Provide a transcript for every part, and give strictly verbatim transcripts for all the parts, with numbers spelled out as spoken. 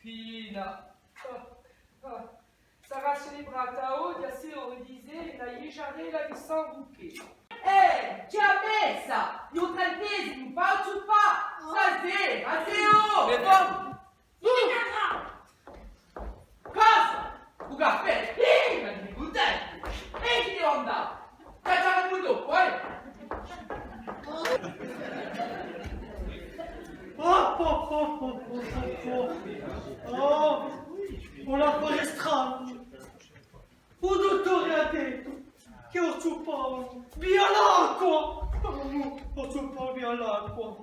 Fina. Sarà celebrata oghje à sei ore di sera in a ghjesgiarella di San Luchè. Eh, ci hè a messa! U trentesimu, pà o zupà! Stasera, à sei ore! È poi Cosa? U caffè? Ih, ma chì cuntenti! È chì devu andà? Caccià u dopu, eh! Oh, oh, oh, oh, oh, oh, oh. Oh, un affare stranu. U duttore hà dettu chì Orsu Paulu bia l'acqua! Orsu Paulu bia l'acqua!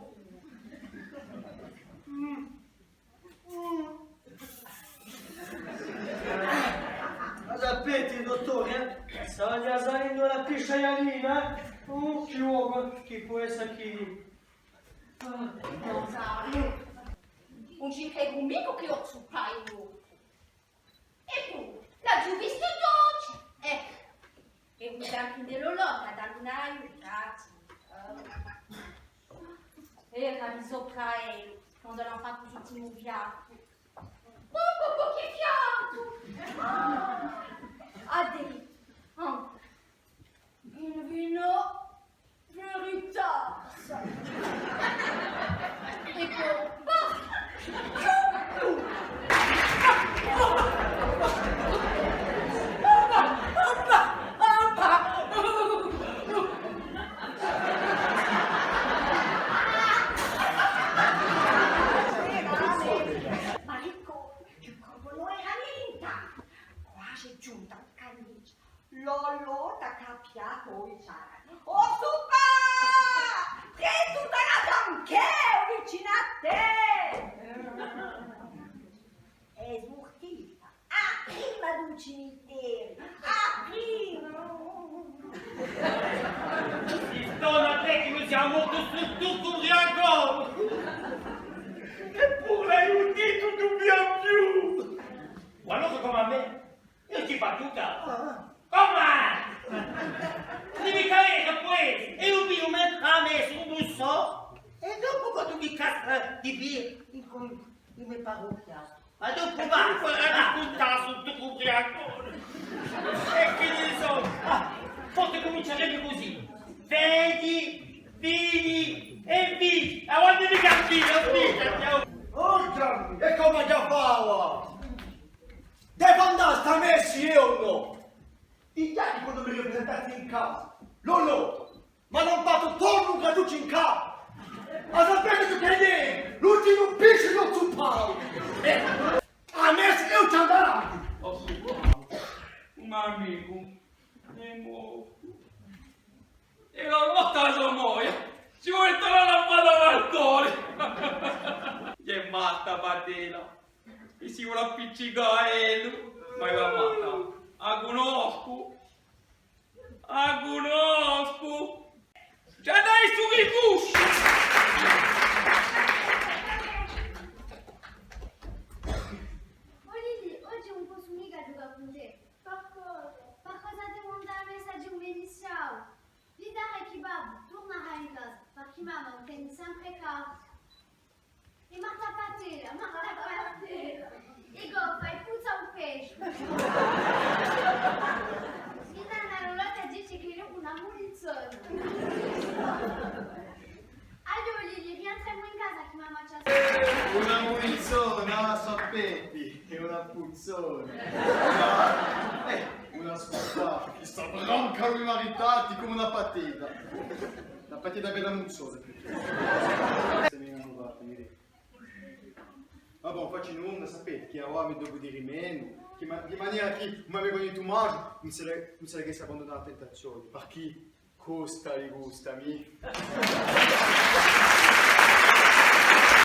Mm. Mm. Ma sapete, duttore, eh? Stà saliendu a piscialina, eh? Oh, chì omu, chì pò essa chì... Ah, no. Ùn ci credu micca chì Orsu Paulu... È puru, l'aghju vistu oghje! Eccu, è u Ghjuvan Pindellu Lorca hà datu un aiutu, frati. Eh. Era di sopra ellu, quandu l'anu fattu l'ultimu fiatu. Pò, pò, pò, chì fiatu! Ah! Hà dettu, ah, in vino Veritas. È poi, paf! Ma eccu, chì colpu ùn era nienti, quasi ghjuntu à u canice. Lollo t'hà capiatu, o Isara. O Zupà! Prestu, t'hà da anch'ellu vicinu à tè! Hè surtita, a prima di u cimiteriu, a prima! Sì, donna, chì ùn sia mortu stu stupidu briacone! Eppuru l'hai udita, ùn dubbià più! Ma allora cum'è à mè? Eiu ti facciu casu. Ah. Cumu? Dimmi chì hè chì pò essa? Eiu pigliu mentre a messa, ùn sò. È dopu quandu mi casca di piè, in, in me parrucchia. Ma dopu va, va à cuntà stu stupidu briacone. È chì ne sò? Ah, forse cuminciaremu cusì. Vedi, vidi è vidi. Avanti di capire, ho detto. Oh Ghjuvanni, è cumu chì fava? Devu andà à sta messa, eiu o nò? I ghjati quandu mi ripresentasti in casa, Lollo, m'anu fattu torna un gratucciu in capu! A sapete ciò ch'ellu hè? L'ultimu pisciu di Orsu Paulu! Eh, a messa eiu ci andaraghju! Orsu Paulu, un amicu, hè mortu. È a morte a so moglia, ci vole tornà à fà da valtore! Chì matta, patella! Mi si vole appiccicà à ellu, ma eiu a matta a cunnoscu, a cunnoscu! Ci hà da essa un rifusgiu! O Lili, oghje ùn possu micca ghjucà cun tè. Par cosa? Par cosa devu andà à messa di u me missiavu? Li dà chì babbu turnarà in casa, parchì mamma mi teni sempre caru. È Marta Patella, Marta Patella. È goffa, è puzza u pesciu. Mì nanna Lollotta dice chì eiu una mulizzona. Aiò, Lili, rientremu in casa chì mamma ci aspetta. Una mulizzona, a sapete, hè una puzzona. Eh, una scufata, chì sta branca di maritati cum'è una patella. Una patella bella muzzosa, piuttostu. S'è ne vanu fatti, mi dicu. Vabbè, ùn facciu nunda, sapete, chì avà mi devu dì menu, chì ma-, di manera chì m'avia venutu male, ùn si la, ùn si la ghjessi abbandunata a tentazione, parchì costa li costa, mì.